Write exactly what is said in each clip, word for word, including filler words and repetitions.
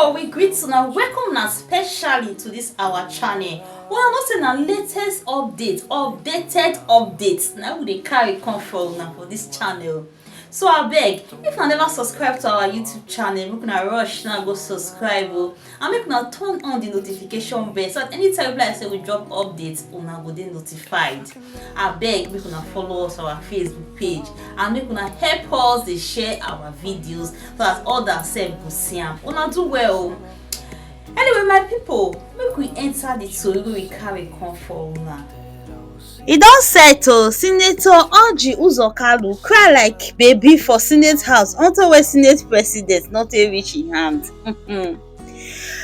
But we greet una, welcome una specially to this our channel. Una know say na latest update, updated updates na we dey carry come for una for this channel. So abeg, if una never subscribe to our YouTube channel, make una rush now go subscribe o, and make una turn on the notification bell so that anytime we like say we drop update, una go dey notified. Abeg, make una follow us on our Facebook page and make una help us dey share our videos so that others sef go see am. Una do well o. Anyway, my people, make we enter the tori wey we carry come for una. E don set o, Senator Orji Uzor Kalu cry like baby for Senate house unto wey Senate president no take reach im hand.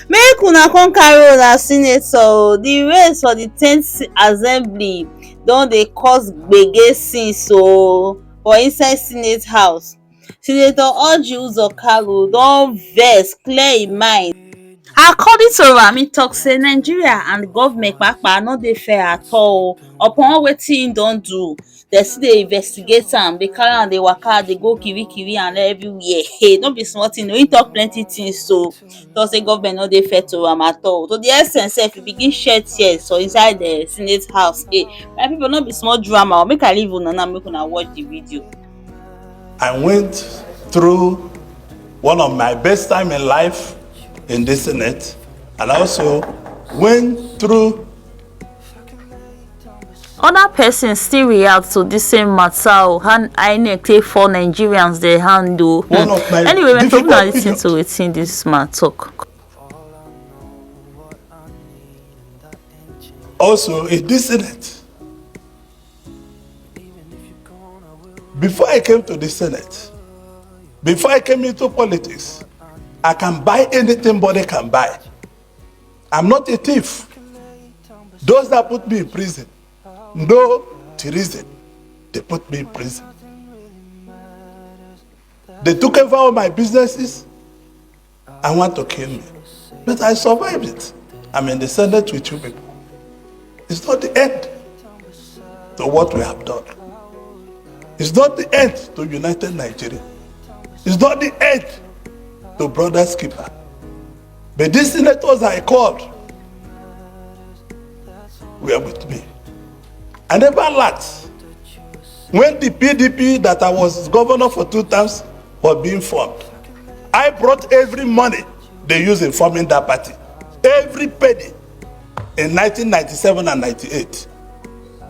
Make una come carry una senator o, the race for the tenth assembly don dey cause gbege since o for inside Senate house. Senator Orji Uzor Kalu don vex, clear im mind. According to am, e talk say Nigeria and government papa no dey fair at all upon wetin im don do. Dem still dey investigate am, dey carry am dey waka, dey go kirikiri and everywhere. Hey, no be small thing o. Im talk plenty things o. Talk say government no dey fair to am at all. To the extent sef, e begin shed tears for inside the Senate house. Hey, my people, no be small drama o. Make I leave una now, make una watch the video. I went through one of my best time in life in the Senate, and I also went through Other persons still react to this same matter o, how INEC take fall Nigerians dey hand o. One of my Anyway, my people, difficult na listen period. To wetin this man talk. Also in this Senate. Before I came to the Senate, before I came into politics, I can buy anything body can buy. I'm not a thief. Those that put me in prison know the reason they put me in prison. They took over all my businesses and want to kill me. But I survived it. I'm in the Senate with you people. It's not the end to what we have done. It's not the end to United Nigeria. It's not the end to Brother Skipper. But these senators I called were with me. I never lacked. When the P D P that I was governor for two terms was being formed, I brought every money they used in forming that party. Every penny in nineteen ninety-seven and ninety-eight.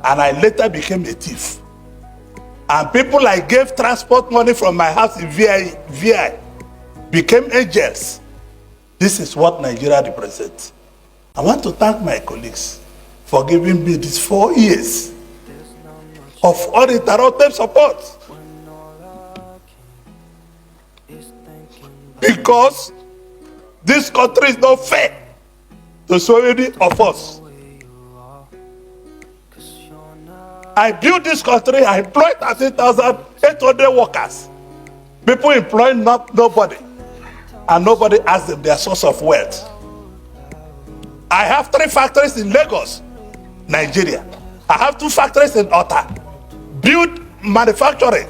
And I later became a thief. And people I gave transport money from my house in V I, V I became angels. This is what Nigeria represents. I want to thank my colleagues for giving me these four years of uninterrupted support. Because this country is not fair to so many of us. I built this country, I employed thirteen thousand eight hundred workers. People employ not nobody, and nobody asked them their source of wealth. I have three factories in Lagos, Nigeria. I have two factories in Otta, build manufacturing.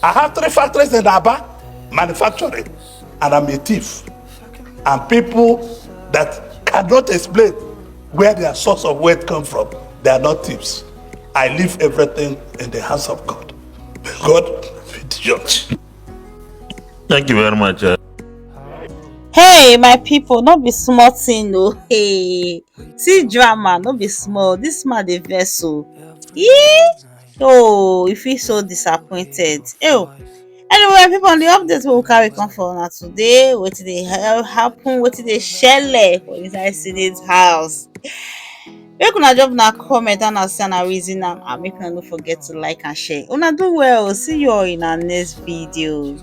I have three factories in Aba, manufacturing, and I'm a thief. And people that cannot explain where their source of wealth come from, they are not thieves. I leave everything in the hands of God. May God be the judge. Thank you very much. Uh, Hey, my people, no be small thing o. Hey, see drama, no be small. This man dey vex o. Yee! Oh, you feel so disappointed. Ew. Anyway, people, on the update we will carry come for una today. Wetin dey ha- happen, wetin dey shele for inside Senate house. Make una drop una comment and una say una reason am, and make una no forget to like and share. Una do well. See you all in our next video.